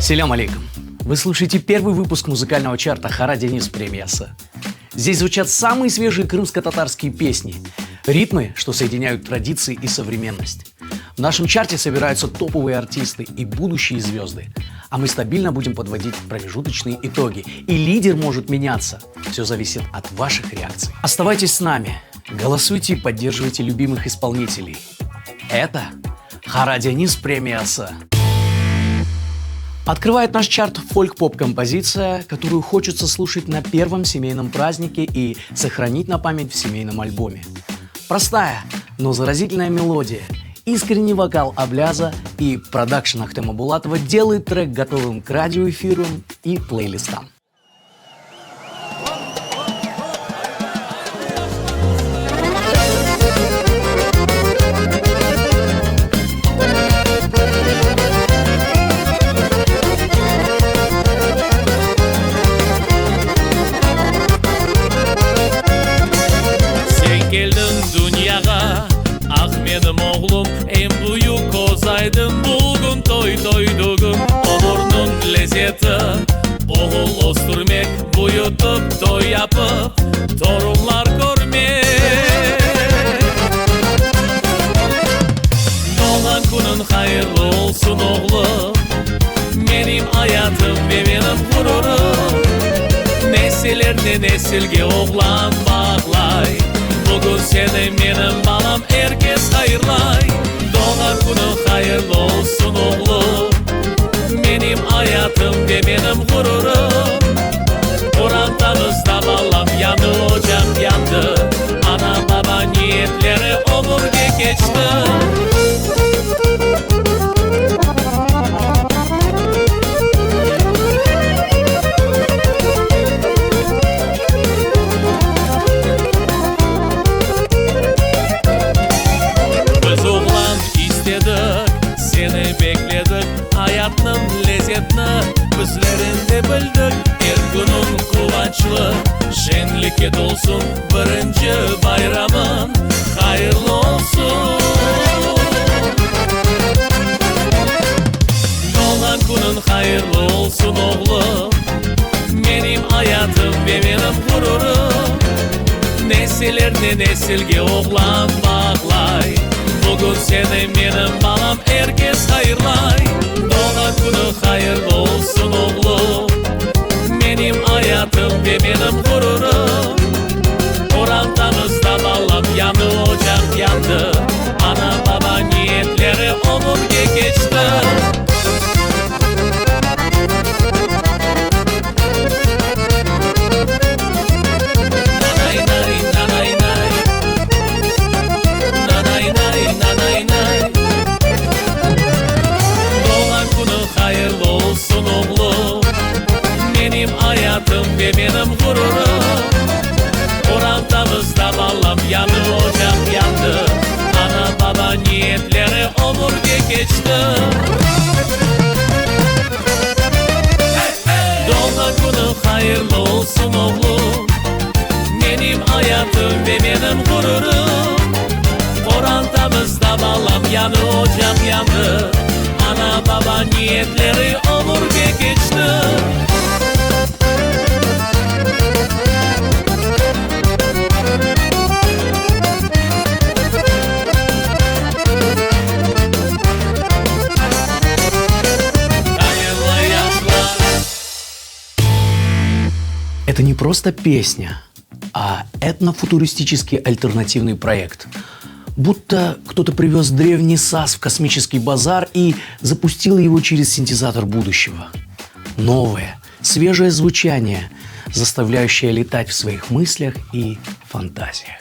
Selâm aleyküm! Вы слушаете первый выпуск музыкального чарта Хара Денис премиясы. Здесь звучат самые свежие крымско-татарские песни, ритмы, что соединяют традиции и современность. В нашем чарте собираются топовые артисты и будущие звезды. А мы стабильно будем подводить промежуточные итоги. И лидер может меняться. Все зависит от ваших реакций. Оставайтесь с нами. Голосуйте и поддерживайте любимых исполнителей. Это Хара Денис премиясы. Открывает наш чарт фольк-поп-композиция, которую хочется слушать на первом семейном празднике и сохранить на память в семейном альбоме. Простая, но заразительная мелодия, искренний вокал Абляза и продакшн Ахтема Булатова делает трек готовым к радиоэфирам и плейлистам. Sen keldiñ dünyağa, ah, menim oğlum, Eñ büyük köz aydın, bugün toy toy-dügün. Ömürniñ lezeti, oğul östürmek, Büyütip, toy yapıp, torunlar körmek. Doğğan künüñ hayırlı olsun, oğlum, Menim ayatım ve menim ğururım. Nesillerden nesilge oğlan bağlay, Bugün seni, menim balam, er kes hayırlay. Doğğan künüñ hayırlı olsun, oğlum, Menim ayatım ve menim ğururım. Qorantamızda, balam, yañı ocaq yandı, Ana-baba niyetleri ömürge keçti. Biz oğlan istedik, seni bekledik, Ayatnıñ lezetini bizlerinde bildik. Er künüñ quvançlı, şeñlikke tolsun, Birinci bayramıñ hayırlı olsun! Doğğan künüñ hayırlı olsun, oğlum, Menim ayatım ve menim ğururım. Nesillerden nesilge oğlan bağlay, Bugün seni, menim balam, er kes hayırlay. Doğğan künüñ hayırlı olsun, oğlum, Menim ayatım ve menim ğururım. Qorantamızda, balam, yañı ocaq yandı, Ana-baba niyetleri ömürge keçti. Doğğan künüñ hayırlı olsun, oğlum, Menim ayatım ve menim ğururım. Qorantamızda, balam, yañı ocaq yandı, Ana-baba niyetleri ömürge keçti. Doğğan künüñ hayırlı olsun, oğlum, Menim ayatım ve menim ğururım. Qorantamızda, balam, yañı ocaq yandı, Ana-baba niyetleri ömürge keçti. Hayırlı yaşlar! Это не просто песня, а этнофутуристический альтернативный проект. Будто кто-то привез древний саз в космический базар и запустил его через синтезатор будущего. Новое, свежее звучание, заставляющее летать в своих мыслях и фантазиях.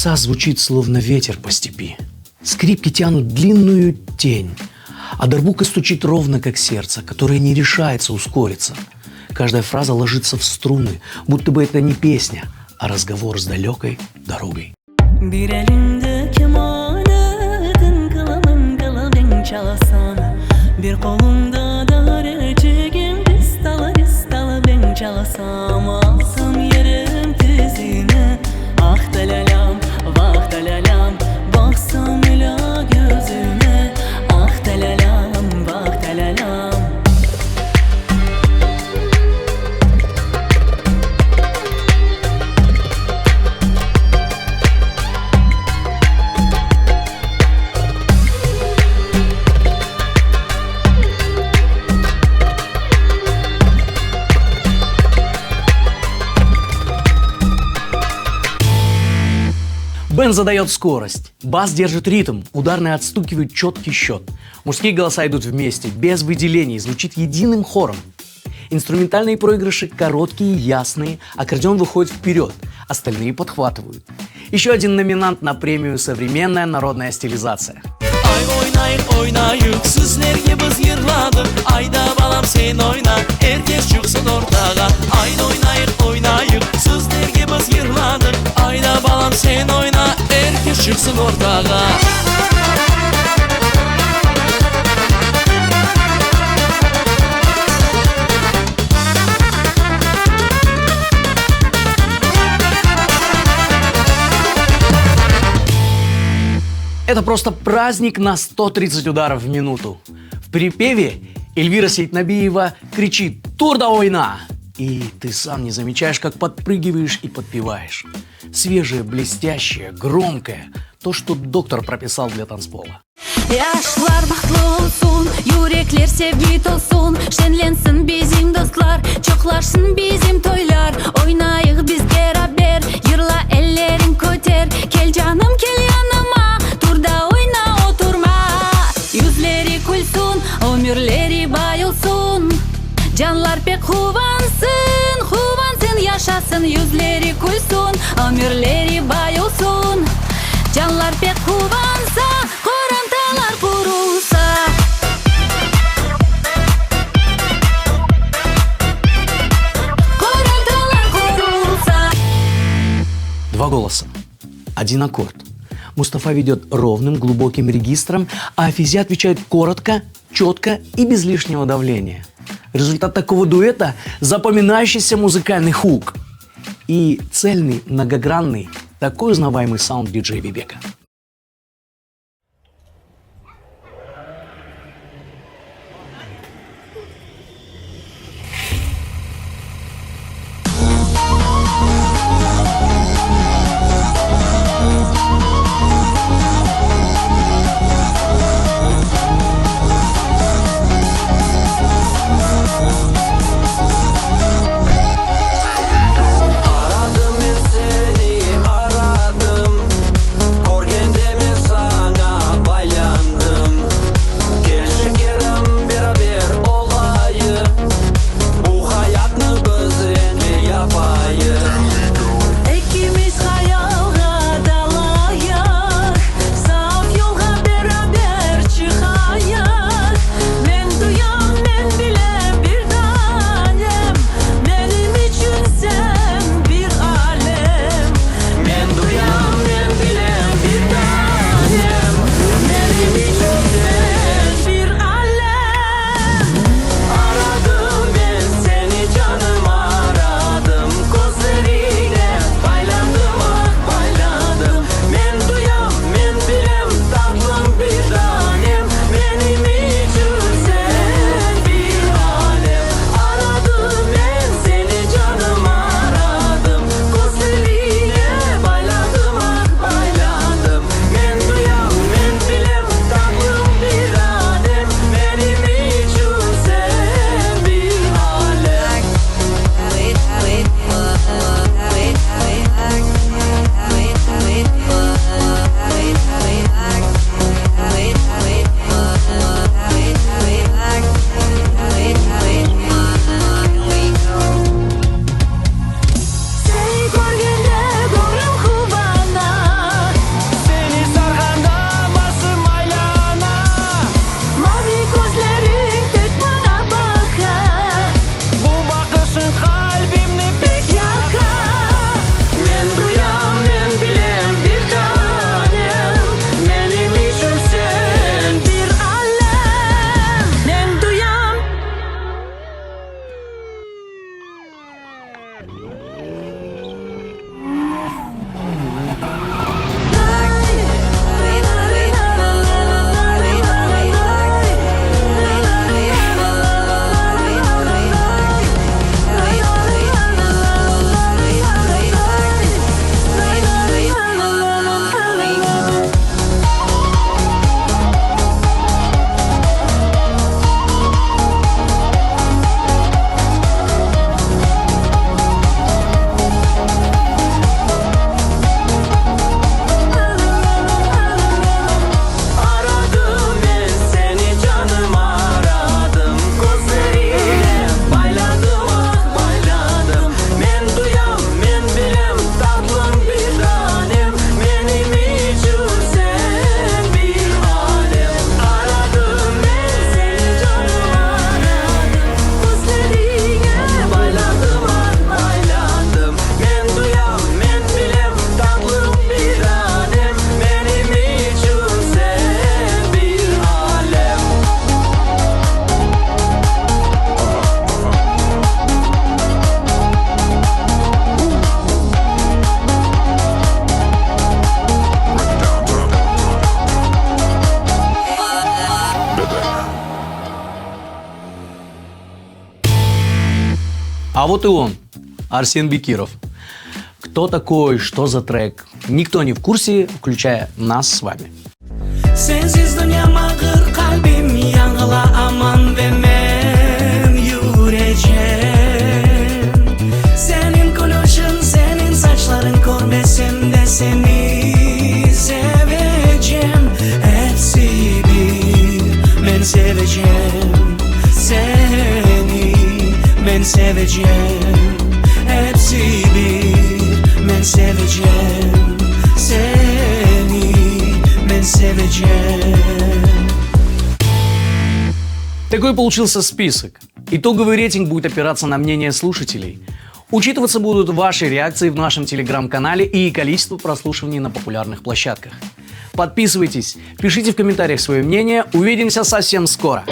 Saz звучит, словно ветер по степи. Скрипки тянут длинную тень, а дарбука стучит ровно, как сердце, которое не решается ускориться. Каждая фраза ложится в струны, будто бы это не песня, а разговор с далекой дорогой. Bir eliñde kemaneden qılıñ qılıñ çalasañ, Bir qoluñda dareçigim distalı distalı ben çalasam. Alsam yerim tizine, ah da lâlâm, vah da lâlâm, Baqsam elâ közüne, ah da lâlâm, vah da lâlâm. Бен задает скорость, бас держит ритм, ударные отстукивают четкий счет. Мужские голоса идут вместе, без выделений, звучит единым хором. Инструментальные проигрыши короткие, ясные, аккордеон выходит вперед, остальные подхватывают. Еще один номинант на премию «Современная народная стилизация». Ay oynayıq oynayıq Sizlerge biz yırladıq Ayda balam sen oyna Er kes çıqsın ortağa Ay oynayıq oynayıq Sizlerge biz yırladıq Ayda balam sen oyna Er kes çıqsın ortağa. Это просто праздник на 130 ударов в минуту. В припеве Эльвира Сейтнабиева кричит «Tur da oyna!» И ты сам не замечаешь, как подпрыгиваешь и подпеваешь. Свежее, блестящее, громкое. То, что доктор прописал для танцпола. Yaşlar bahtlı olsun, yürekler sevgi tolsun, Şeñlensin bizim dostlar, çoqlaşsın bizim toylar. Oynayıq biz beraber, yırla elleriñ köter. Kel canım, kel yanıma, tur da oyna oturma. Yüzleri külsün, ömürleri bay olsun. Canlar pek quvansın, quvansın, yaşasın. Yüzleri külsün, ömürleri bay olsun. Canlar pek quvansa, qorantalar qurulsa. Qorantalar qurulsa. Два голоса, один аккорд. Мустафа ведет ровным, глубоким регистром, а Афизе отвечает коротко, четко и без лишнего давления. Результат такого дуэта – запоминающийся музыкальный хук и цельный, многогранный, такой узнаваемый саунд диджей Бибека. Aradım men seni, aradım. А вот и он, Арсен Бекиров. Кто такой, что за трек, никто не в курсе, включая нас с вами. Sensiz dünyam ağır qalbim yanğıla aman ve men yürecem. Seniñ külüşiñ, seniñ saçlarıñ körmesem de seni sevecem. Episi bir men sevecem seni, men sevecem. Episi bir men sevecem seni, men sevecem. Такой получился список. Итоговый рейтинг будет опираться на мнение слушателей. Учитываться будут ваши реакции в нашем телеграм-канале и количество прослушиваний на популярных площадках. Подписывайтесь, пишите в комментариях свое мнение. Увидимся совсем скоро.